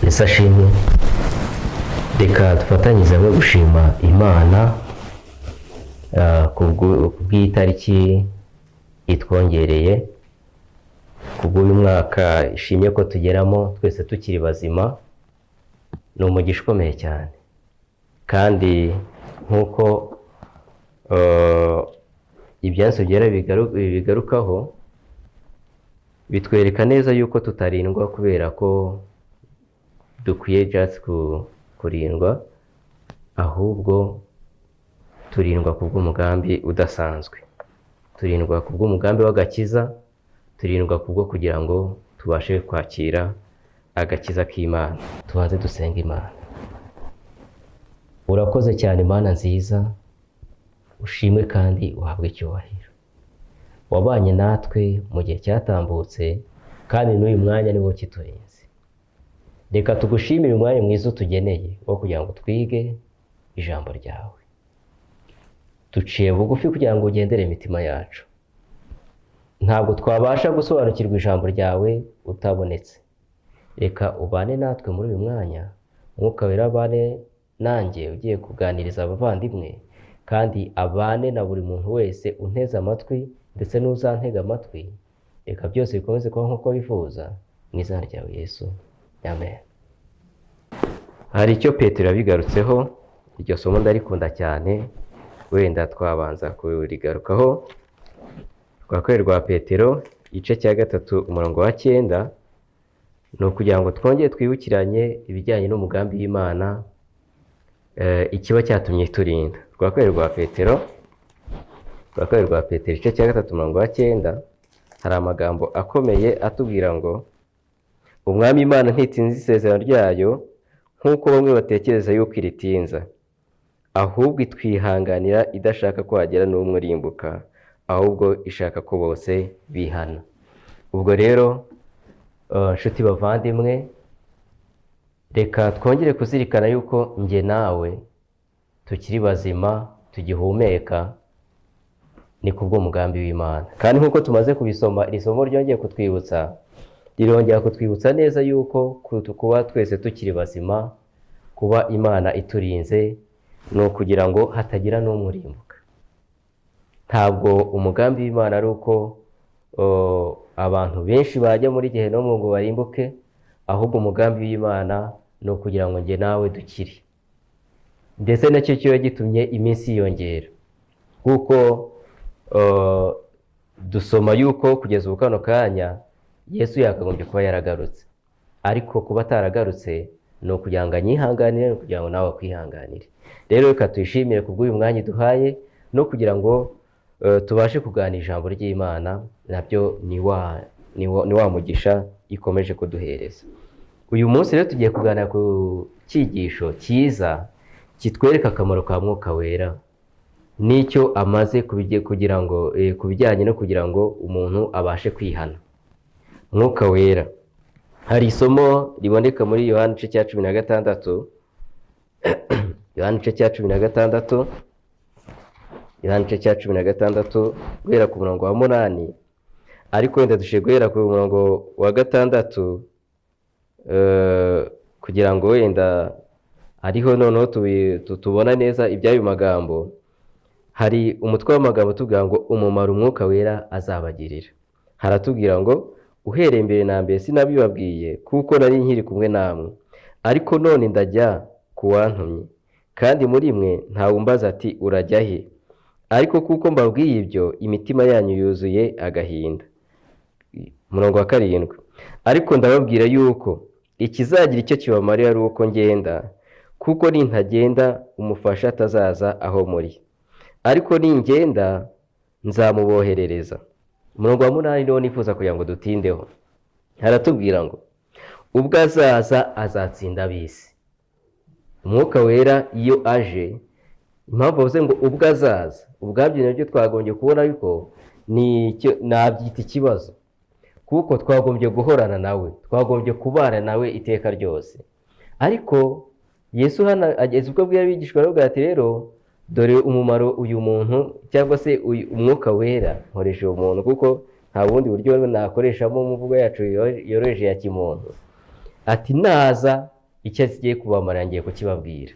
Yesu ashimwe. Reka dufatanyirize hamwe gushima Imana kubw'iyi tariki itwongereye, kubw'uyu mwaka ishimye ko tugeramo twese tukiri bazima. Ni umugisha ukomeye cyane, kandi nk'uko ibyanditswe byera bigarukaho, bitwereka neza yuko tutarindwa kubera ko dukwiye just kurindwa, ahubwo turindwa kubw'umugambi udasanzwe, turindwa kubw'umugambi w'agakiza, turindwa kubwo kugira ngo tubashe kwakira agakiza k'Imana. Tubanze dusenga Imana. Urakoze cyane Mana nziza, ushimwe kandi uhabwe icyubahiro. Wabanye natwe mu gihe cyatambutse, kandi n'uyu mwanya niwo kiturinze. Reka tugushimire umwanya mwiza utugeneye wo kugira ngo twige ijambo ryawe. Duciye bugufi kugira ngo ugendere imitima yacu. Ntabwo twabasha gusobanukirwa ijambo ryawe utabonetse. Reka ubane natwe muri uyu mwanya, Mwuka Wera abane nanjye ugiye kuganiriza abavandimwe, kandi abane na buri muntu wese unteze amatwi ndetse n'uzantega amatwi. Reka byose bikomeze kuba nk'uko wifuza, mu izina ryawe Yesu, amen. Hari icyo Petero yabigarutseho, iryo somo ndarikunda cyane, wenda twabanza kurigarukaho. Rwa kabiri rwa Petero, igice cya 3, umurongo wa 9, ni ukugira ngo twongere twibukiranye ibijyanye n'umugambi w'Imana, ikiba cyatumye turinda. Rwa kabiri rwa Petero, rwa kabiri rwa Petero, igice cya 3, umurongo wa 9, hari amagambo akomeye atubwira ngo: Umwami Imana ntitinza isezerano ryayo nk'uko bamwe batekereza yuko iritinza, ahubwo itwihanganira idashaka ko hagira n'umwe urimbuka, ahubwo ishaka ko bose bihana. Ubwo rero, nshuti bavandimwe, reka twongere kuzirikana yuko njye nawe tukiri bazima, tugihumeka, ni kubw'umugambi w'Imana. Kandi nk'uko tumaze kubisoma, iri somo ryongeye kutwibutsa, rirongera kutwibutsa neza yuko kuba twese tukiri bazima, kuba Imana iturinze, ni ukugira ngo hatagira n'umwe urimbuka. Ntabwo umugambi w'Imana ari uko abantu benshi bajya muri gehinomu ngo barimbuke, ahubwo umugambi w'Imana ni ukugira ngo njye nawe dukire. Ndetse nacyo kiba gitumye iminsi yiyongera, kuko dusoma yuko kugeza ubu kano kanya Yesu yakagombye kuba yaragarutse, ariko kuba ataragarutse ni ukugira ngo anyihanganire, ni ukugira ngo nawe akwihanganire. Rero reka tuyishimire kubw'uyu mwanya duhaye, no kugira ngo tubashe kuganira ijambo ry'Imana, nabyo ni wa mugisha ikomeje kuduhereza. Uyu munsi rero tugiye kuganira ku cyigisho cyiza kitwereka akamaro ka Mwuka Wera n'icyo amaze kugira ngo ku bijyanye no kugira ngo umuntu abashe kwihana. Mwuka Wera, hari isomo riboneka muri Yohana igice cya 16, Yohana igice cya 16, Yohana igice cya 16, guhera ku murongo wa 8, ariko wenda dushoboye guhera ku murongo wa 6, kugira ngo wenda ariho noneho tubona neza iby'ayo magambo. Hari umutwe w'amagambo utubwira ngo umumaro Umwuka Wera azabagirira. Haratubwira ngo: uhereye mbere na mbere sinabibabwiye kuko nari nkiri kumwe namwe, ariko none ndajya ku wantumye, kandi muri mwe ntawumbaza ati urajya he? Ariko kuko mbabwiye ibyo, imitima yanyu yuzuye agahinda. Umurongo wa 7: ariko ndababwira yuko ikizagira icyo kibamarira ari uko ngenda, kuko nintagenda umufasha atazaza aho muri, ariko ningenda nzamuboherereza. Umurongo wa 8 niwo nifuza kugira ngo dutindeho. Haratubwira ngo: ubwo azaza azatsinda ab'isi. Umwuka Wera iyo aje, impamvu bavuze ngo ubwo azaza, ubwabyo nabyo twagombye kubona yuko nabyita ikibazo, kuko twagombye guhorana nawe, twagombye kubana nawe iteka ryose. Ariko Yesu hano ageze ubwo abwira abigishwa, aravuga ati: rero dore umumaro uyu muntu, cyangwa se uyu Umwuka Wera, nkoresha uwo muntu kuko nta bundi buryo nakoreshamo umuvugo yacu yoroheje ya kimuntu. Ati naza Icyo agiye kubamarira ngiye kukibabwira.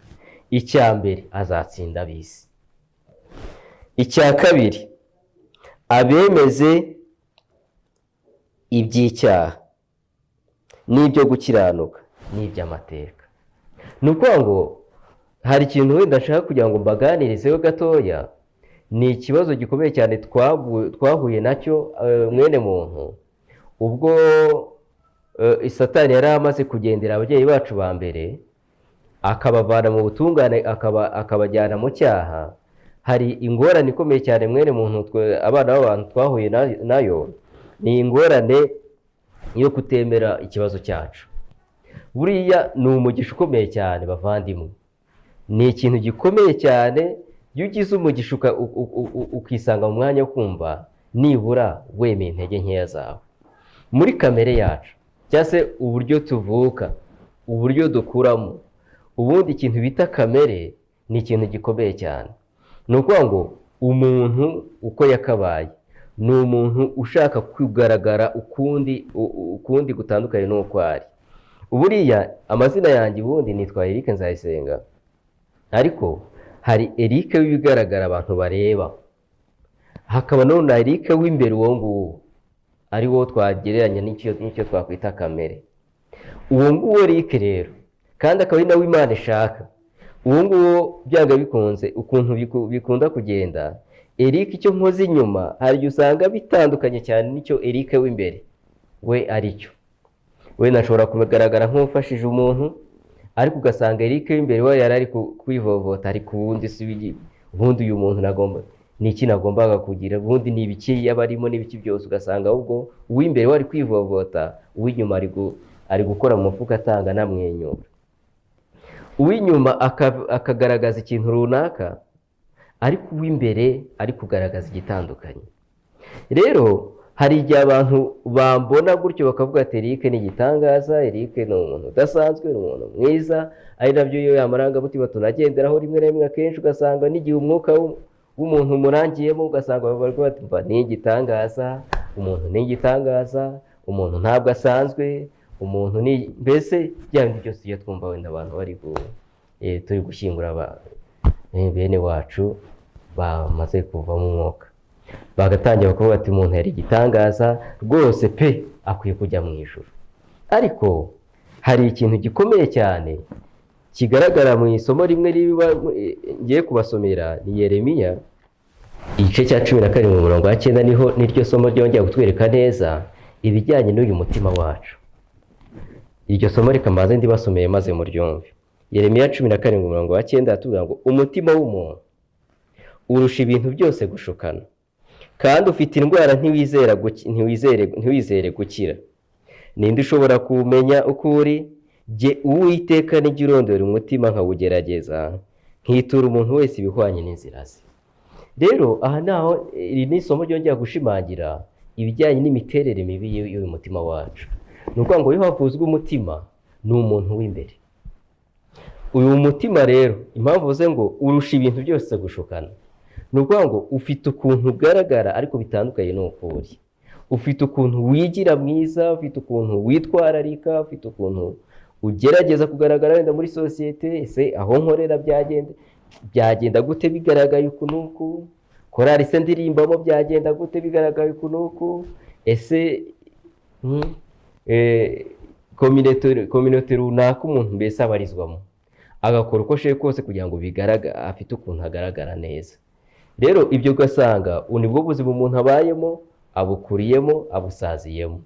Icya mbere, azatsinda ab'isi. Icya kabiri, abemeze iby'icyaha n'ibyo gukiranuka n'iby'amateka. Ni ukuvuga ngo hari ikintu wenda nshaka kugira ngo mbaganirizeho gatoya. Ni ikibazo gikomeye cyane twahuye nacyo, mwene muntu, ubwo Satani yari amaze kugendera ababyeyi bacu ba mbere, akabavana mu butungane, akabajyana mu cyaha. Hari ingorane ikomeye cyane mwene muntu, twe abana b'abantu, twahuye nayo. Ni ingorane yo kutemera ikibazo cyacu. Buriya ni umugisha ukomeye cyane, bavandimwe, ni ikintu gikomeye cyane iyo ugize umugisha ukisanga mu mwanya wo kumva nibura wemeye intege nkeya zawe. Muri kamere yacu, cyangwa se uburyo tuvuka, uburyo dukuramo, ubundi ikintu bita kamere ni ikintu gikomeye cyane. Ni ukuvuga ngo umuntu uko yakabaye ni umuntu ushaka kugaragara ukundi gutandukanye n'uko ari. Buriya amazina yanjye ubundi nitwa Eric Nzayisenga, ariko hari Eric w'ibigaragara abantu bareba, hakaba none Eric w'imbere, uwo nguwo ari wo twagereranya n'icyo twakwita kamere. Uwo nguwo Eric rero, kandi akaba ari nawe Imana ishaka, uwo nguwo byanga bikunze ukuntu bikunda kugenda, Eric icyo nkoze inyuma hari igihe usanga bitandukanye cyane n'icyo Eric w'imbere we ari cyo. Wenda ashobora kugaragara nk'ufashije umuntu, ariko ugasanga Eric w'imbere we yari ari kwivovota, ariko ubundi si ubundi uyu muntu nagomba ni iki nagombaga kugira, ubundi ni ibiki yaba arimo n'ibiki byose. Ugasanga ahubwo uw'imbere we ari kwivovota, uw'inyuma ari gukora mu mufuka atanga anamwenyura. Uw'inyuma akagaragaza ikintu runaka, ariko uw'imbere ari kugaragaza igitandukanye. Rero hari igihe abantu bambona gutyo bakavuga ati: "Eric ni igitangaza, Eric ni umuntu udasanzwe, ni umuntu mwiza." Ari nabyo iyo amarangamutima tunagenderaho rimwe na rimwe. Akenshi ugasanga n'igihe umwuka w'umuntu umurangiyemo, ugasanga bavuga bati: "Mva, ni igitangaza, umuntu ni igitangaza, umuntu ntabwo asanzwe, umuntu ni..." Mbese bya bindi byose tujya twumva wenda abantu bari turi gushyingura bene wacu bamaze kuvamo umwuka, bagatangira bakavuga ati: "Umuntu yari igitangaza rwose pe, akwiye kujya mu ijuru." Ariko hari ikintu gikomeye cyane kigaragara mu isomo rimwe riba ngiye kubasomera, ni Yeremiya igice cya 17 umurongo wa 9. Niho niryo somo ryongera kutwereka neza ibijyanye n'uyu mutima wacu. Iryo somo reka mbanze ndibasomeye maze muryumve. Yeremiya 17 umurongo wa 9 aratubwira ngo: "Umutima w'umuntu urusha ibintu byose gushukana, kandi ufite indwara ntiwizere gukira. Ninde ushobora kuwumenya uko uri? Jye Uwiteka nijya urondora umutima nkawugerageza, nkitura umuntu wese ibihwanye n'inzira ze." Rero aha naho iri ni isomo ryongera gushimangira ibijyanye n'imiterere mibi y'uyu mutima wacu. Ni ukuvuga ngo iyo havuzwe umutima, ni umuntu w'imbere. Uyu mutima rero, impamvu uvuze ngo urusha ibintu byose gushukana, ni ukuvuga ngo ufite ukuntu ugaragara ariko bitandukanye n'uko uri. Ufite ukuntu wigira mwiza, ufite ukuntu witwararika, ufite ukuntu ugerageza kugaragara wenda muri sosiyete. Ese aho nkorera byagenda gute bigaragaye uku n'uku? Korari se ndirimbamo byagenda gute bigaragaye uku n'uku? Ese communauté runaka umuntu mbese abarizwamo, agakora uko ashoboye kose kugira ngo bigaragare afite ukuntu agaragara neza. Rero ibyo ugasanga ubu nibwo buzima umuntu abayemo, abukuriyemo, abusaziyemo,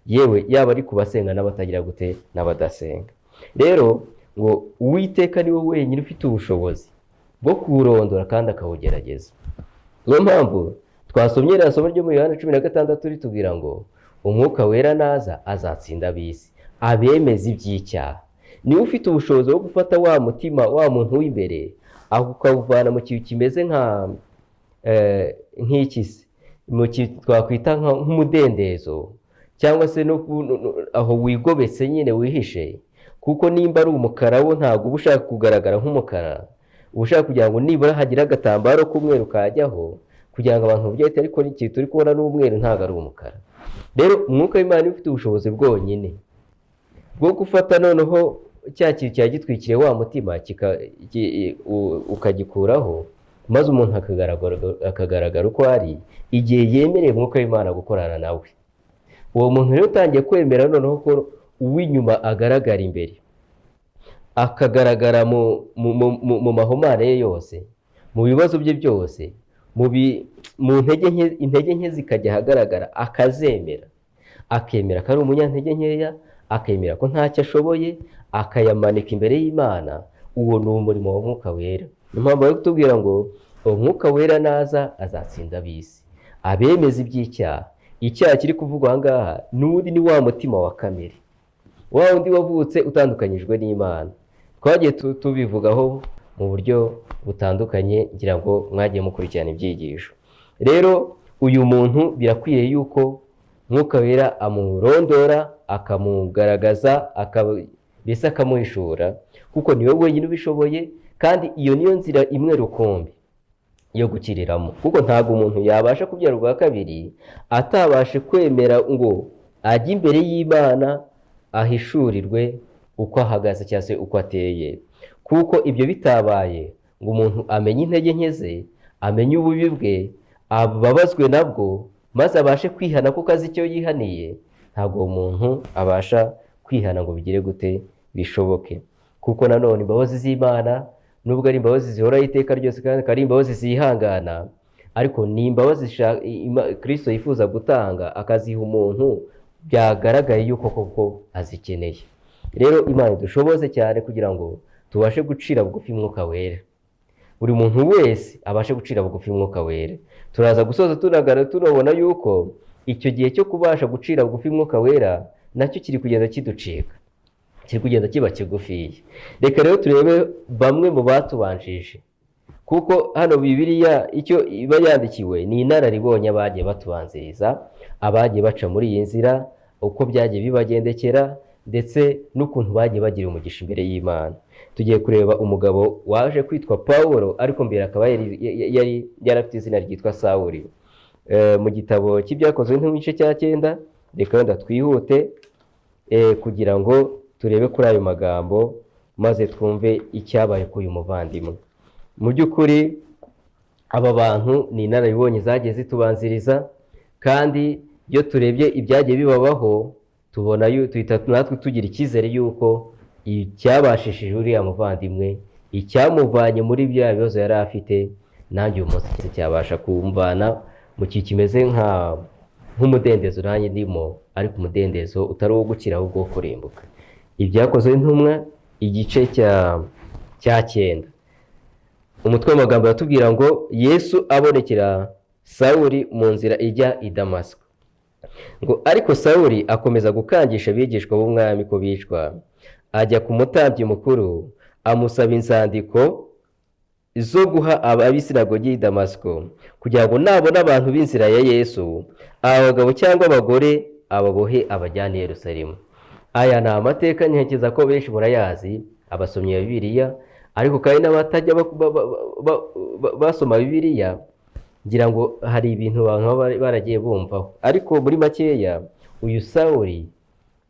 yewe yaba ari ku basenga n'abatagira gute, n'abadasenga. Rero ngo Uwiteka niwe wenyine ufite ubushobozi bwo kuwurondora kandi akawugerageza. Niyo mpamvu twasomye iriya somo ryo muri Yohana 16 ritubwira ngo Umwuka Wera naza azatsinda ab'isi, abemeza iby'icyaha. Niwe ufite ubushobozi bwo gufata wa mutima wa muntu w'imbere, akawuvana mu kintu kimeze nka nk'iki se, mu kintu twakwita nk'umudendezo, cyangwa se no aho wigobetse nyine wihishe. Kuko nimba ari umukara wo, ntabwo uba ushaka kugaragara nk'umukara, uba ushaka kugira ngo nibura hagire agatambaro k'umweru kajyaho, kugira ngo abantu babyite, ariko n'ikintu turi kubona ni umweru, ntabwo ari umukara. Rero Umwuka w'Imana niwe ufite ubushobozi bwonyine bwo gufata noneho cya kintu cyari gitwikiriye wa mutima ukagikuraho, maze umuntu akagaragara uko ari igihe yemereye umwuka w'Imana gukorana nawe. Uwo muntu rero utangiye kwemera noneho ko uw'inyuma agaragara imbere, akagaragara mu mahumane ye yose, mu bibazo bye byose, mu intege nke zikajya ahagaragara, akazemera, akemera ko ari umunyantege nkeya, akemera ko ntacyo ashoboye, akayamanika imbere y'Imana. Uwo ni umurimo wa Mwuka Wera. Niyo mpamvu bari kutubwira ngo Umwuka Wera naza azatsinda ab'isi, abemeza iby'icyaha. Icyaha kiri kuvugwa aha ngaha n'ubundi ni wa mutima wa kamere, wa wundi wavutse utandukanyijwe n'Imana. Twagiye tubivugaho mu buryo butandukanye, ngira ngo mwagiye mukurikirana ibyigisho. Rero uyu muntu birakwiye yuko Mwuka Wera amurondora, akamugaragaza, mbese akamuhishura, kuko niwe wenyine ubishoboye, kandi iyo niyo nzira imwe rukumbi yo gukiriramo. Kuko ntabwo umuntu yabasha kubyara ubwa kabiri atabashe kwemera ngo ajye imbere y'Imana ahishurirwe uko ahagaze cyangwa se uko ateye. Kuko ibyo bitabaye ngo umuntu amenye intege nke ze, amenye ububi bwe, ababazwe nabwo, maze abashe kwihana kuko azi icyo yihaniye, ntabwo uwo muntu abasha kwihana ngo bigire gute bishoboke. Kuko nanone imbabazi z'Imana, nubwo ari imbabazi zihoraho iteka ryose kandi ari imbabazi zihangana, ariko ni imbabazi Kristo yifuza gutanga akaziha umuntu byagaragaye yuko koko azikeneye. Rero Imana idushoboze cyane kugira ngo tubashe gucira bugufi Mwuka Wera, buri muntu wese abashe gucira bugufi Mwuka Wera. Turaza gusoza tunabona yuko icyo gihe cyo kubasha gucira bugufi Mwuka Wera nacyo kiri kugenda kiducika, kiri kugenda kiba kigufiya. Reka rero turebe bamwe mu batubanjije, kuko hano Bibiliya icyo iba yandikiwe ni inararibonye abagiye batubanziriza, abagiye baca muri iyi nzira, uko byagiye bibagendekera, ndetse n'ukuntu bagiye bagira umugisha imbere y'Imana. Tugiye kureba umugabo waje kwitwa Pawulo, ariko mbere akaba yari yarafite izina ryitwa Sawuli. Mu gitabo cy'Ibyakozwe nk'igice cya 9, reka wenda twihute kugira ngo turebe kuri ayo magambo maze twumve icyabaye kuri uyu muvandimwe. Mu by'ukuri aba bantu ni inararibonye zagiye zitubanziriza, kandi iyo turebye ibyagiye bibabaho tubona tuhita natwe tugira icyizere yuko icyabashishije uriya muvandimwe, icyamuvanye muri bya bibazo yari afite, nanjye uyu munsi cyabasha kumvana mu kintu kimeze nk'umudendezo nanjye ndimo, ariko umudendezo utari uwo gukira ahubwo wo kurimbuka. Ibyakozwe n'Intumwa igice cya 9, umutwe w'amagambo uratubwira ngo Yesu abonekera Sawuli mu nzira ijya i Damasiko. Ngo ariko Sawuli akomeza gukangisha abigishwa b'umwami ko bicwa, ajya ku mutambyi mukuru amusaba inzandiko zo guha ab'isinagogi y'i Damasiko, kugira ngo nabona abantu b'inzira ya Yesu, abagabo cyangwa abagore, ababohe abajyane i Yerusalemu. Aya ni amateka ntekereza ko benshi murayazi, abasomyi ba Bibiliya, ariko kandi n'abatajya basoma Bibiliya, ngira ngo hari ibintu abantu baba baragiye bumvaho. Ariko muri makeya, uyu Sawuli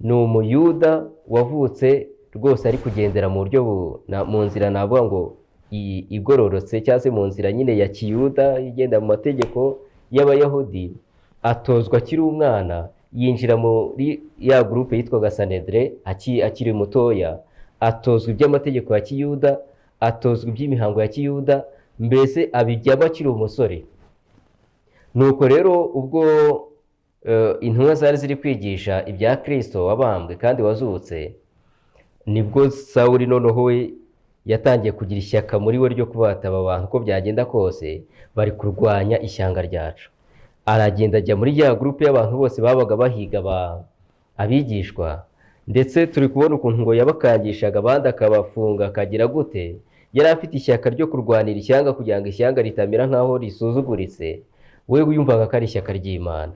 ni umuyuda wavutse rwose ari kugendera mu buryo mu nzira navuga ngo igororotse, cyangwa se mu nzira nyine ya kiyuda igenda mu mategeko y'Abayahudi. Atozwa akiri umwana, yinjira muri ya groupe yitwaga Sanedre akiri mutoya, atozwa iby'amategeko ya kiyuda, atozwa iby'imihango ya kiyuda, mbese abijyamo akiri umusore. Nuko rero ubwo intumwa zari ziri kwigisha ibya Kristo wabambwe kandi wazutse, nibwo Sawuli noneho we yatangiye kugira ishyaka muri we ryo kubataba abantu uko byagenda kose bari kurwanya ishyanga ryacu. Aragenda ajya muri ya groupe y'abantu bose babaga bahiga abigishwa, ndetse turi kubona ukuntu ngo yabakangishaga abandi akabafunga akagira gute. Yari afite ishyaka ryo kurwanira ishyanga kugira ngo ishyanga ritamera nk'aho risuzuguritse, we yumvaga ko ari ishyaka ry'Imana.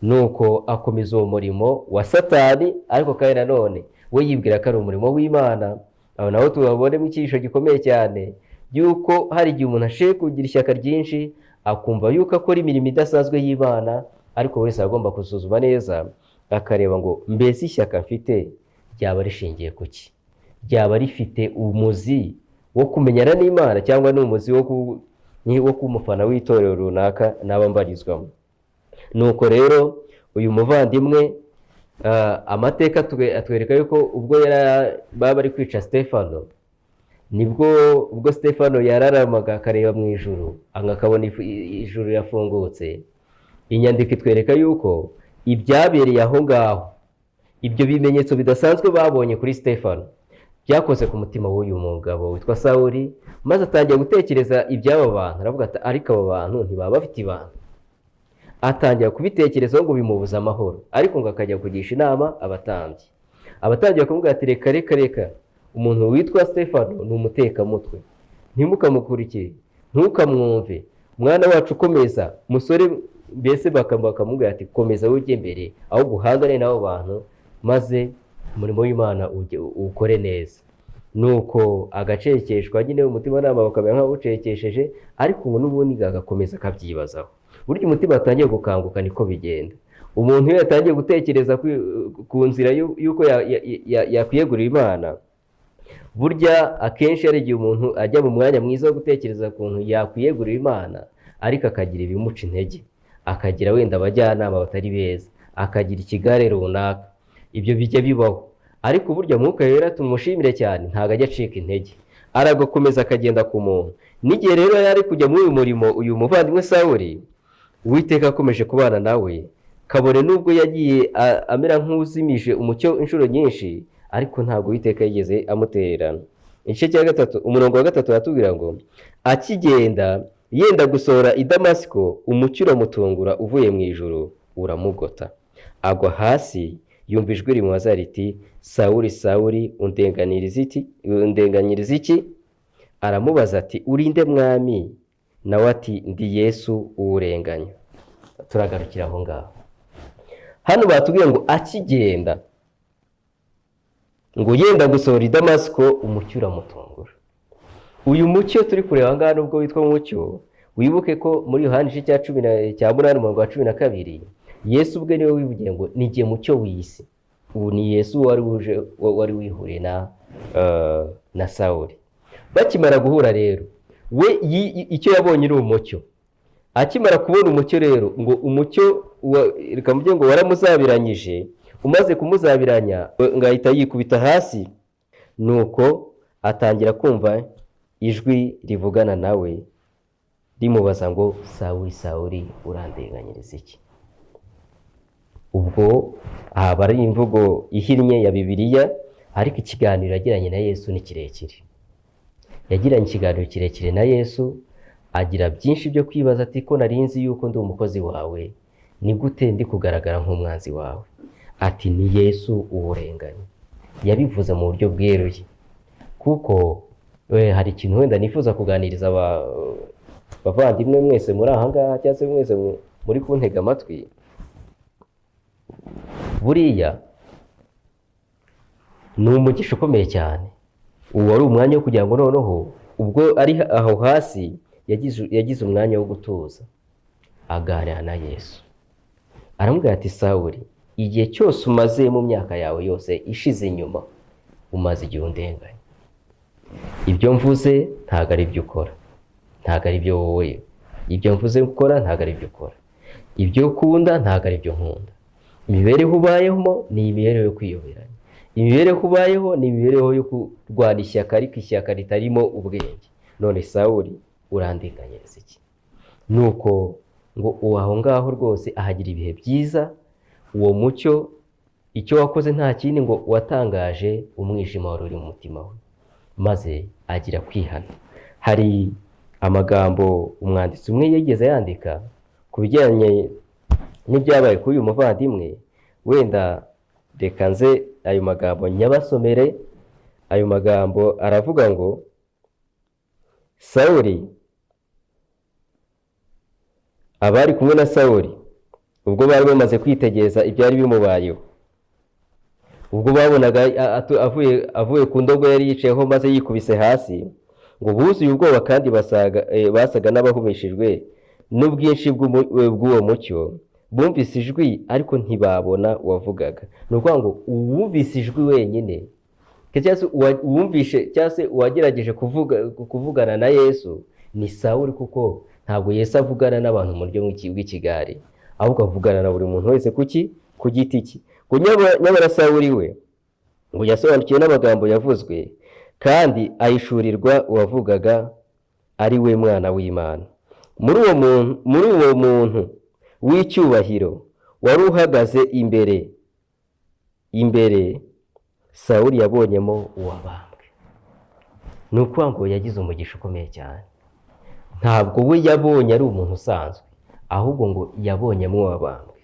Nuko akomeza uwo murimo wa Satani, ariko kandi nanone we yibwira ko ari umurimo w'Imana. Aho naho tubabonemo icyigisho gikomeye cyane, yuko hari igihe umuntu ashoboye kugira ishyaka ryinshi akumva yuko akora imirimo idasanzwe y'Imana, ariko buri wese agomba gusuzuma neza akareba ngo mbese ishyaka mfite ryaba rishingiye ku ki? Ryaba rifite umuzi wo kumenyana n'Imana, cyangwa ni umuzi wo kuba umufana w'itorero runaka naba mbarizwamo? Nuko rero uyu muvandimwe, amateka atwereka yuko ubwo baba bari kwica Stefano, nibwo ubwo Stefano yararamaga akareba mu ijuru, akabona ijuru yafungutse. Inyandiko itwereka yuko ibyabereye aho ngaho, ibyo bimenyetso bidasanzwe babonye kuri Stefano, byakoze ku mutima w'uyu mugabo witwa Sawuli, maze atangira gutekereza iby'aba bantu. Aravuga ati: "Ariko aba bantu ntibaba bafite ibanga?" Atangira kubitekerezaho ngo bimubuze amahoro, ariko ngo akajya kugisha inama abatambyi. Abatambyi bakamubwira ati: "Reka, reka, reka, umuntu witwa Stefano ni umutekamutwe, ntimukamukurikire, ntukamwumve, mwana wacu, komeza musore." Mbese bakamubwira ati: "Komeza ujye mbere, ahubwo uhangane n'abo bantu, maze umurimo w'Imana uwukore neza." Nuko agacekeshwa nyine, umutimanama bakamera nk'abawucekesheje, ariko ubu n'ubundi agakomeza akabyibazaho. Burya umutima watangiye gukanguka niko bigenda. Umuntu iyo yatangiye gutekereza ku nzira y'uko yakwiyegurira Imana, burya akenshi hari igihe umuntu ajya mu mwanya mwiza wo gutekereza ukuntu yakwiyegurira Imana, ariko akagira ibimuca intege, akagira wenda abajyanama batari beza, akagira ikigare runaka. Ibyo bijya bibaho, ariko burya Mwuka Wera, tumushimire cyane, ntabwo ajya acika intege, aragakomeza akagenda ku muntu. N'igihe rero yari ari kujya muri uyu murimo, uyu muvandimwe Sawuli, Uwiteka akomeje kubana nawe, kabone n'ubwo yagiye amera nk'uzimije umucyo inshuro nyinshi, ariko ntabwo Uwiteka yigeze amutererana. Igice cya 3, umurongo wa 3 aratubwira ngo: "Akigenda yenda gusohora i Damasiko, umucyo uramutungura uvuye mu ijuru uramugota, agwa hasi, yumva ijwi rimubaza riti: 'Sawuli, Sawuli, undenganiriza iki? Undenganyiriza iki?' Aramubaza ati: 'Urinde, Mwami?' Nawe ati: 'Ndi Yesu uwurenganya.'" Turagarukira aho ngaho. Hano batubwiye ngo akigenda ngo yenda gusohora i Damasiko, umucyo uramutungura. Uyu mucyo turi kureba aha ngaha, nubwo witwa umucyo, wibuke ko muri Yohani igice cya 18, umurongo wa 12, Yesu ubwe niwe wivugiye ngo: "Ni jye mucyo w'isi." Ubu ni Yesu wari uje, wari wihuriye na Sawuli. Bakimara guhura rero, we icyo yabonye ni umucyo. Akimara kubona umucyo rero, ngo umucyo reka mvuge ngo waramuzabiranyije. Umaze kumuzabiranya, ngo ahita yikubita hasi, nuko atangira kumva ijwi rivugana nawe rimubaza ngo: "Sawuli, Sawuli, urandenganyiriza iki?" Ubwo haba ari imvugo ihinnye ya Bibiliya, ariko ikiganiro yagiranye na Yesu ni kirekire. Yagiranye ikiganiro kirekire na Yesu, agira byinshi byo kwibaza, ati: "Ko nari nzi yuko ndi umukozi wawe, ni gute ndi kugaragara nk'umwanzi wawe?" Ati: "Ni Yesu uwurenganya." Yabivuze mu buryo bweruye, kuko hari ikintu wenda nifuza kuganiriza bavandimwe mwese muri aha ngaha, cyangwa se mwese muri kuntega amatwi. Buriya ni umugisha ukomeye cyane. Uwo wari umwanya wo kugira ngo noneho ubwo ari aho hasi, yagize umwanya wo gutuza, aganira na Yesu. Aramubwira ati: "Sawuli, igihe cyose umaze mu myaka yawe yose ishize inyuma, umaze igihe undenganya. Ibyo mvuze ntabwo ari byo ukora, ntabwo ari byo wowe, ibyo mvuze ukora ntabwo ari byo ukora, ibyo ukunda ntabwo ari byo nkunda. Imibereho ubayemo ni imibereho yo kwiyoberanya, imibereho ubayeho ni imibereho yo kurwana ishyaka, ariko ishyaka ritarimo ubwenge. None Sawuli, urandenganyiriza iki?" Nuko ngo uwo aho ngaho rwose ahagira ibihe byiza. Uwo mucyo icyo wakoze nta kindi, ngo watangaje umwijima wari uri mu mutima we, maze agira kwihana. Hari amagambo umwanditsi umwe yigeze yandika ku bijyanye n'ibyabaye kuri uyu muvandimwe. Wenda reka nze ayo magambo nyabasomere. Ayo magambo aravuga ngo: "Sawuli, abari kumwe na Sawuli, ubwo bari bamaze kwitegereza ibyari bimubayeho, ubwo babonaga avuye ku ndogobe yari yicayeho maze yikubise hasi, ngo buzuye ubwoba kandi basaga n'abahumishijwe n'ubwinshi bw'uwo mucyo. Bumvise ijwi ariko ntibabona uwavugaga." Ni ukuvuga ngo uwumvise ijwi wenyine Cyangwa se uwumvishe cyangwa se uwagerageje kuvugana na Yesu ni Sawuli, kuko ntabwo Yesu avugana n'abantu mu buryo bw'ikigare, ahubwo avugana na buri muntu wese kuki ku giti cye. Ngo nyamara Sawuli we ngo yasobanukiwe n'amagambo yavuzwe, kandi ahishurirwa uwavugaga ari we Mwana w'Imana. Muri uwo muntu w'icyubahiro wari uhagaze imbere, Sawuli yabonyemo uwabambwe. Ni ukuvuga ngo yagize umugisha ukomeye cyane. Ntabwo we yabonye ari umuntu usanzwe, ahubwo ngo yabonyemo uwabambwe.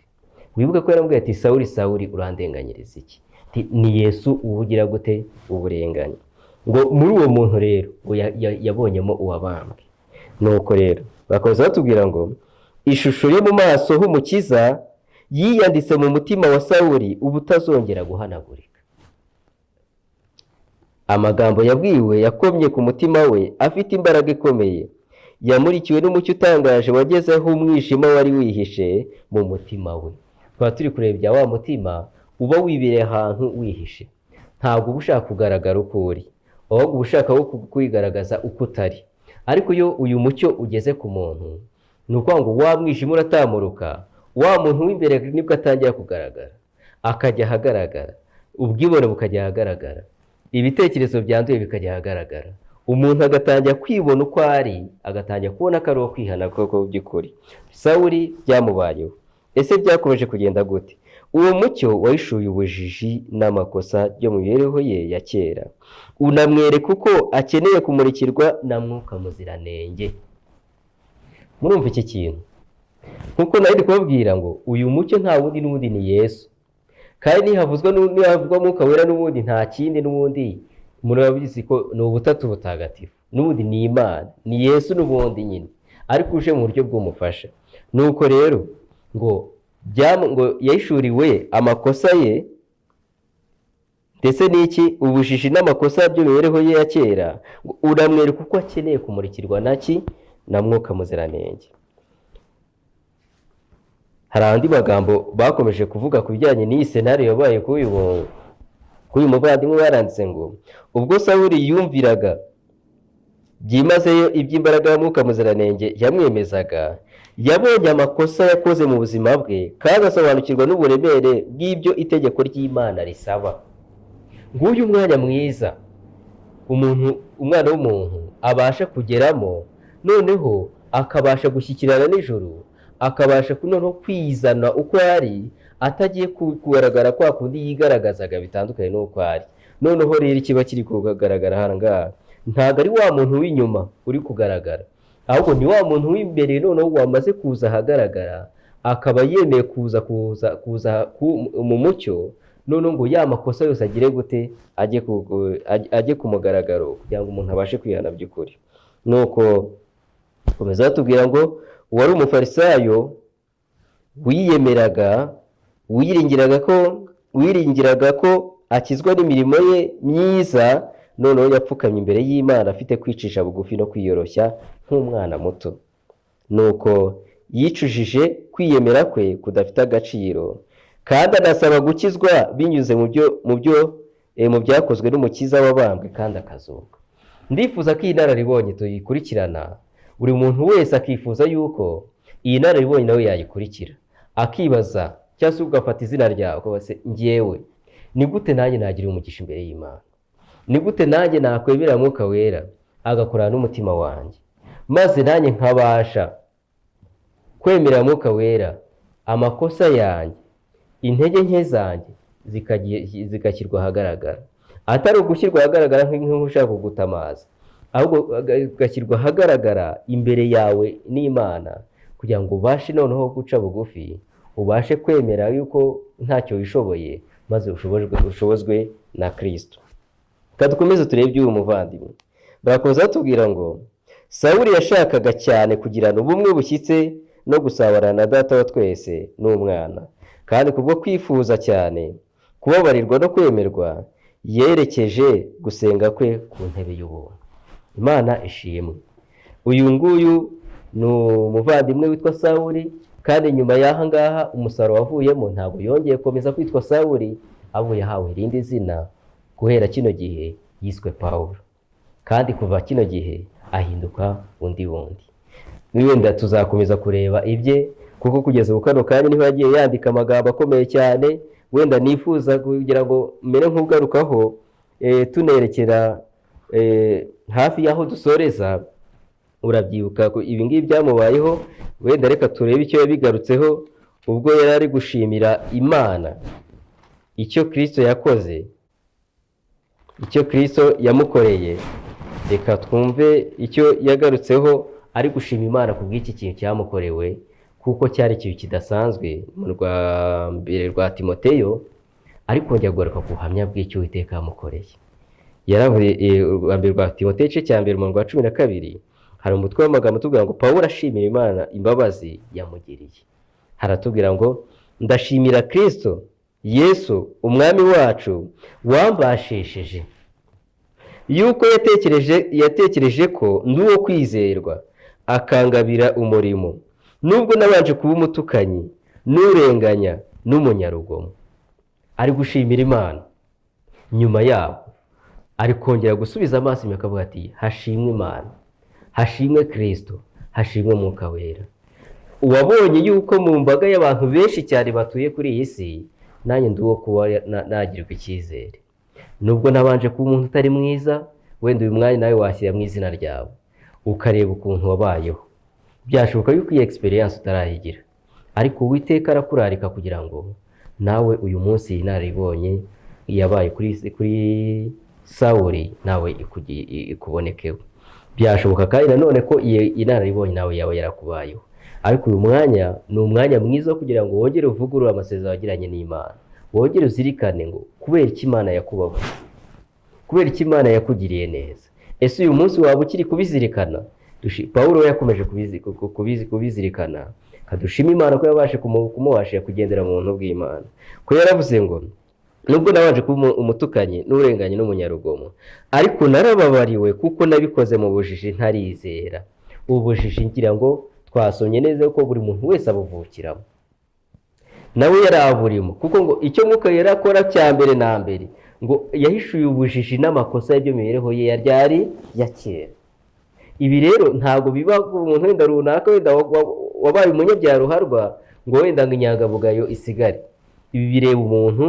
Wibuke ko yaramubwiye ati: "Sawuli, Sawuli, urandenganyiriza iki?" Ati: "Ni Yesu ubugira gute uburenganya." Ngo muri uwo muntu rero ngo yabonyemo uwabambwe. Nuko rero bakomeza batubwira ngo ishusho yo mu maso h'Umukiza yiyanditse mu mutima wa Sawuli ubutazongera guhanagurika. Amagambo yabwiwe yakomye ku mutima we afite imbaraga ikomeye. Yamurikiwe n'umucyo utangaje wagezeho umwijima wari wihishe mu mutima we. Twaba turi kureba ibya wa mutima uba wibereye ahantu wihishe. Ntabwo uba ushaka kugaragara uko uri, ahubwo uba ushaka wo kwigaragaza uko utari. Ariko iyo uyu mucyo ugeze ku muntu, ni ukuvuga ngo wa mwijima uratamuruka, wa muntu w'imbere nibwo atangira kugaragara, akajya ahagaragara, ubwibone bukajya ahagaragara, ibitekerezo byanduye bikajya ahagaragara, umuntu agatangira kwibona uko ari, agatangira kubona ko ari uwo kwihana koko by'ukuri. Sawuli byamubayeho. Ese byakomeje kugenda gute? Uwo mucyo wahishuye ubujiji n'amakosa byo mu mibereho ye ya kera, unamwereka uko akeneye kumurikirwa na Mwuka Muziranenge. Murumva iki kintu? Nkuko nari ndi kubabwira ngo uyu mucyo nta wundi n'ubundi ni Yesu. Kandi nihavuzwa Mwuka Wera n'ubundi nta kindi, n'ubundi murabizi ko ni ubutatu butagatifu, n'ubundi ni Imana, ni Yesu n'ubundi nyine, ariko uje mu buryo bw'umufasha. Nuko rero ngo yahishuriwe amakosa ye ndetse n'iki, ubujiji n'amakosa by'imibereho ye ya kera, ngo uramwereka uko akeneye kumurikirwa na ki? Na Mwuka Muziranenge. Hari andi magambo bakomeje kuvuga ku bijyanye n'iyi scenario yabaye kuri uyu muvandimwe. Baranditse ngo ubwo Sawuli yumviraga byimazeyo iby'imbaraga ya Mwuka Muziranenge yamwemezaga, yabonye amakosa yakoze mu buzima bwe, kandi asobanukirwa n'uburemere bw'ibyo itegeko ry'Imana risaba. Nguyu umwanya mwiza umuntu, umwana w'umuntu abasha kugeramo, noneho akabasha gushyikirana n'ijuru, akabasha noneho kwizana uko ari, atagiye kugaragara kwa kundi yigaragazaga bitandukanye n'uko ari. Noneho rero ikiba kiri kugaragara hano ngaha ntabwo ari wa muntu w'inyuma uri kugaragara, ahubwo ni wa muntu w'imbere noneho wamaze kuza ahagaragara, akaba yemeye kuza mu mucyo. Noneho ngo ya makosa yose agire gute? Ajye ku mugaragaro, kugira ngo umuntu abashe kwihana by'ukuri. Nuko komeza batubwira ngo uwari umufarisayo wiyemeraga, wiringiraga ko akizwa n'imirimo ye myiza, noneho yapfukamye imbere y'Imana afite kwicisha bugufi no kwiyoroshya nk'umwana muto. Nuko yicujije kwiyemera kwe kudafite agaciro, kandi anasaba gukizwa binyuze mu byakozwe n'Umukiza wabambwe kandi akazuka. Ndifuza ko iyi nararibonye tuyikurikirana, buri muntu wese akifuza yuko iyi nararibonye nawe yayikurikira, akibaza cyangwa se ugafata izina ryawe ukabaza se: "Njyewe ni gute nanjye nagira umugisha imbere y'Imana? Ni gute nanjye nakwemera Mwuka Wera agakorana n'umutima wanjye, maze nanjye nkabasha kwemera Mwuka Wera, amakosa yanjye, intege nke zanjye zigashyirwa ahagaragara, atari ugushyirwa ahagaragara nk'ushaka kugutamaza, ahubwo agashyirwa ahagaragara imbere yawe n'Imana, kugira ngo ubashe noneho guca bugufi, ubashe kwemera yuko ntacyo wishoboye, maze ushobozwe na Kristo?" Reka dukomeze turebe iby'uyu muvandimwe. Barakomeza batubwira ngo Sawuli yashakaga cyane kugirana ubumwe bushyitse no gusabana na Data wa twese n'Umwana, kandi kubwo kwifuza cyane kubabarirwa no kwemerwa, yerekeje gusenga kwe ku ntebe y'ubuntu. Imana ishimwe. Uyu nguyu ni umuvandimwe witwa Sawuli, kandi nyuma y'aha ngaha umusaruro wavuyemo, ntabwo yongeye gukomeza kwitwa Sawuli, ahubwo yahawe irindi zina. Guhera kino gihe yiswe Pawulo, kandi kuva kino gihe ahinduka undi wundi. Wenda tuzakomeza kureba ibye, kuko kugeza ubu kano kanya niho yagiye yandika amagambo akomeye cyane. Wenda nifuza kugira ngo mere nk'ugarukaho, tunerekera hafi y'aho dusoreza. Urabyibuka ko ibi ngibi byamubayeho. Wenda reka turebe icyo yabigarutseho ubwo yari ari gushimira Imana icyo Kristo yakoze, icyo Kristo yamukoreye. Reka twumve icyo yagarutseho ari gushima Imana ku bw'iki kintu cyamukorewe, kuko cyari ikintu kidasanzwe. Mu rwa mbere rwa Timoteyo, ariko kongera kugaruka ku buhamya bw'icyo Uwiteka yamukoreye. Yaravuye, urwa mbere rwa Timoteyo, igice cya mbere, umurongo wa 12, hari umutwe w'amagambo utubwira ngo Pawulo ashimira Imana imbabazi yamugiriye. Haratubwira ngo: "Ndashimira Kristo Yesu Umwami wacu wambashishije yuko yatekereje ko ndi uwo kwizerwa, akangabira umurimo, nubwo nabanje kuba umutukanyi n'urenganya n'umunyarugomo." Ari gushimira Imana. Nyuma yaho ari kongera gusubiza amaso inyuma, akavuga ati: "Hashimwe Imana, hashimwe Kristo, hashimwe Umwuka Wera, uwabonye yuko mu mbaga y'abantu benshi cyane batuye kuri iyi si, nanjye ndi uwo kuba nagirwa icyizere, nubwo nabanje kuba umuntu utari mwiza." Wenda uyu mwanya nawe washyira mu izina ryawe, ukareba ukuntu wabayeho. Byashoboka yuko iyi experience utarayigira, ariko Uwiteka arakurarika kugira ngo nawe uyu munsi iyi inararibonye yabaye kuri Sawuli nawe ikubonekeho. Byashoboka kandi nanone ko iyi inararibonye nawe yaba yarakubayeho, ariko uyu mwanya ni umwanya mwiza wo kugira ngo wongere uvugurure amasezerano wagiranye n'Imana, wongere uzirikane ngo kubera iki Imana yakubabaye, kubera iki Imana yakugiriye neza. Ese uyu munsi waba ukiri kubizirikana? Pawulo we yakomeje kubizirikana. Kadushima Imana ko yabashe kumubashira kugendera mu buntu bw'Imana, ko yaravuze ngo: "Nubwo nabanje kuba umutukanyi n'urenganye n'umunyarugomo, ariko narababariwe, kuko nabikoze mu bujiji ntarizera." Ubujiji, ngira ngo twasomye neza ko buri muntu wese abuvukiramo, nawe yari aburimo, kuko ngo icyo Mwuka yari akora cya mbere na mbere, ngo yahishuye ubujiji n'amakosa y'ibyo mibereho ye yari ya kera. Ibi rero ntabwo biba ku muntu wenda runaka, wenda wabaye umunyabyaha ruharwa, ngo wenda ngo inyangamugayo isigare. Ibi bireba umuntu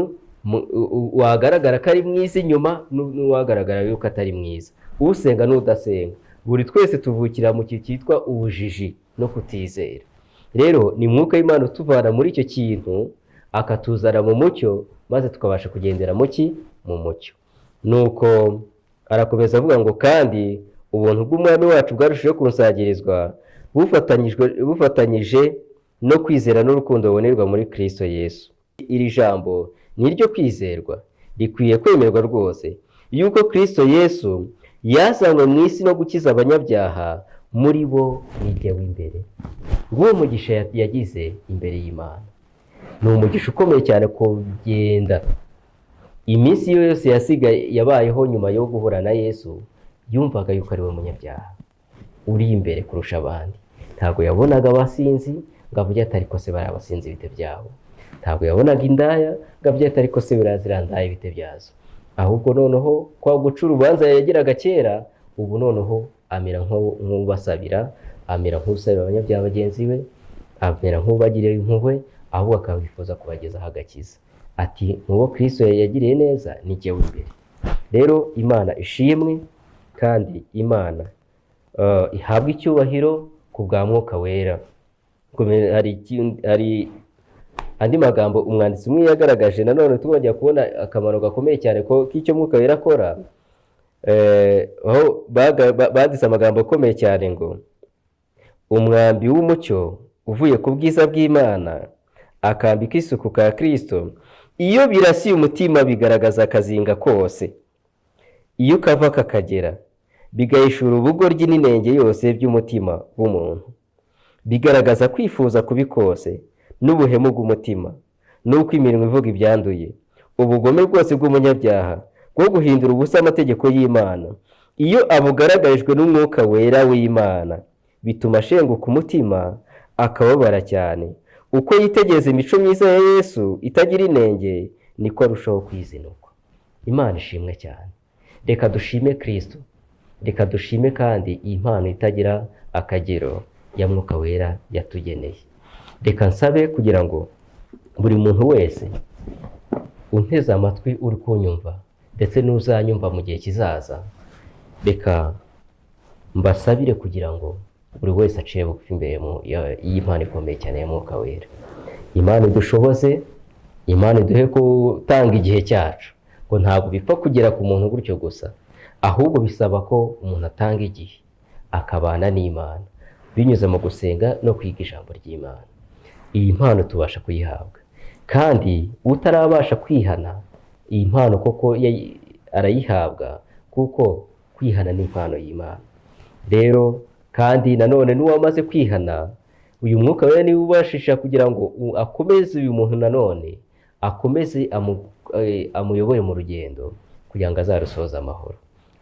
wagaragara ko ari mwiza inyuma n'uwagaragara yuko atari mwiza, usenga n'udasenga. Buri twese tuvukira mu kintu cyitwa ubujiji no kutizera. Rero ni Mwuka w'Imana utuvana muri icyo kintu, akatuzana mu mucyo, maze tukabasha kugendera mu ki? Mu mucyo. Nuko arakomeza avuga ngo: "Kandi ubuntu bw'Umwami wacu bwarushijeho kunsagirizwa, bufatanyije no kwizera n'urukundo rubonerwa muri Kristo Yesu. Iri jambo ni iryo kwizerwa, rikwiye kwemerwa rwose, yuko Kristo Yesu yazanywe mu isi no gukiza abanyabyaha, muri bo ni w'imbere." Nguwo mugisha yagize imbere y'Imana. Ni umugisha ukomeye cyane kugenda iminsi ye yose yasigaye yabayeho nyuma yo guhura na Yesu, yumvaga yuko ari we munyabyaha uri imbere kurusha abandi. Ntabwo yabonaga abasinzi ngo avuge ati: "Ariko se bariya abasinzi bite byabo?" Ntabwo yabonaga indaya ngo avuge ati: "Ariko se biriya ziriya ndaya bite byazo?" Ahubwo noneho kwa guca urubanza yagiraga kera, ubu noneho amera nk'ubasabira, amera nk'usabira abanyabyaha bagenzi be, amera nk'ubagirira impuhwe, ahubwo akabifuza kubagezaho agakiza. Ati: "Mu bo Kristo yagiriye neza ni jyewe imbere." Rero Imana ishimwe, kandi Imana ihabwe icyubahiro ku bwa Mwuka Wera. Hari andi magambo umwanditsi umwe yagaragaje nanone, tubongera kubona akamaro gakomeye cyane ko k'icyo Mwuka Wera akora, aho banditse amagambo akomeye cyane ngo: "Umwambi w'umucyo uvuye ku bwiza bw'Imana, akambi k'isuku ka Kristo, iyo birasiye umutima bigaragaza akazinga kose iyo kava kakagera, bigahishura ubugoryi n'inenge yose by'umutima w'umuntu, bigaragaza kwifuza kubi kose n'ubuhemu bw'umutima, n'uko iminwa ivuga ibyanduye, ubugome bwose bw'umunyabyaha bwo guhindura ubusa amategeko y'Imana. Iyo abugaragarijwe n'Umwuka Wera w'Imana, bituma ashenguka umutima, akababara cyane. Uko yitegereza imico myiza ya Yesu itagira inenge, niko arushaho kwizinukwa." Imana ishimwe cyane. Reka dushime Kristo, reka dushime kandi iyi mpano itagira akagero ya Mwuka Wera yatugeneye. Reka nsabe kugira ngo buri muntu wese unteze amatwi, uri kunyumva ndetse n'uzanyumva mu gihe kizaza, reka mbasabire kugira ngo buri wese aciye bugufi imbere y'iyi mpano ikomeye cyane ya Mwuka Wera. Imana idushoboze, Imana iduhe gutanga igihe cyacu, ngo ntabwo bipfa kugera ku muntu gutyo gusa, ahubwo bisaba ko umuntu atanga igihe akabana n'Imana binyuze mu gusenga no kwiga ijambo ry'Imana. Iyi mpano tubasha kuyihabwa, kandi utarabasha kwihana iyi mpano koko arayihabwa, kuko kwihana ni impano y'Imana. Rero kandi nanone n'uwamaze kwihana, uyu Mwuka Wera niwe ubashisha kugira ngo akomeze uyu muntu, nanone akomeze amuyobore mu rugendo kugira ngo azarusoze amahoro.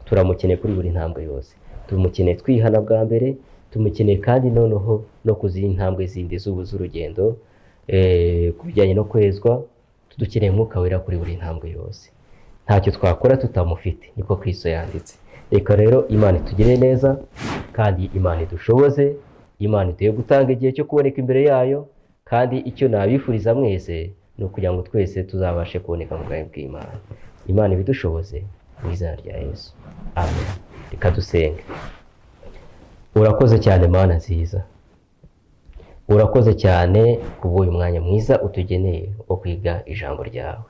Turamukeneye kuri buri ntambwe yose, tumukeneye twihana bwa mbere, tumukeneye kandi noneho no ku zindi ntambwe zindi z'urugendo, ku bijyanye no kwezwa. Dukeneye Mwuka Wera kuri buri ntambwe yose, ntacyo twakora tutamufite, niko Kristo yanditse. Reka rero Imana itugire neza, kandi Imana idushoboze, Imana iduhe gutanga igihe cyo kuboneka imbere yayo. Kandi icyo nabifuriza mwese ni ukugira ngo twese tuzabashe kuboneka mu bwami bw'Imana. Imana ibidushoboze mu izina rya Yesu, amen. Reka dusenge. Urakoze cyane Mana nziza, urakoze cyane kubw'uyu mwanya mwiza utugeneye wo kwiga ijambo ryawe.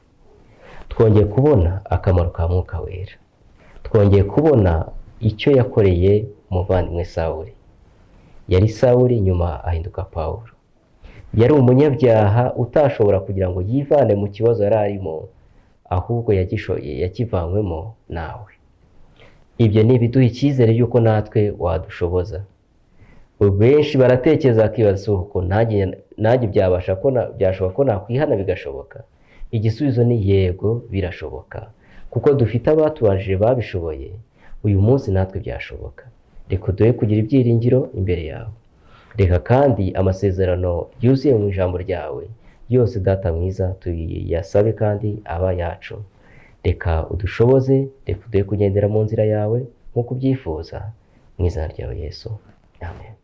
Twongeye kubona akamaro ka Mwuka Wera, twongeye kubona icyo yakoreye umuvandimwe Sawuli. Yari Sawuli, nyuma ahinduka Pawulo. Yari umunyabyaha utashobora kugira ngo yivane mu kibazo yari arimo, ahubwo yakivanywemo nawe. Ibyo ni ibiduha icyizere y'uko natwe wadushoboza. Benshi baratekereza bakibaza uko nanjye byabasha ko byashoboka ko nakwihana bigashoboka. Igisubizo ni yego, birashoboka, kuko dufite abatubanjije babishoboye. Uyu munsi natwe byashoboka. Reka uduhe kugira ibyiringiro imbere yawe. Reka kandi amasezerano yuzuye mu ijambo ryawe yose, Data mwiza, tuyasabe kandi aba yacu. Reka udushoboze, reka uduhe kugendera mu nzira yawe nk'uko ubyifuza, mu izina ryawe Yesu, amen.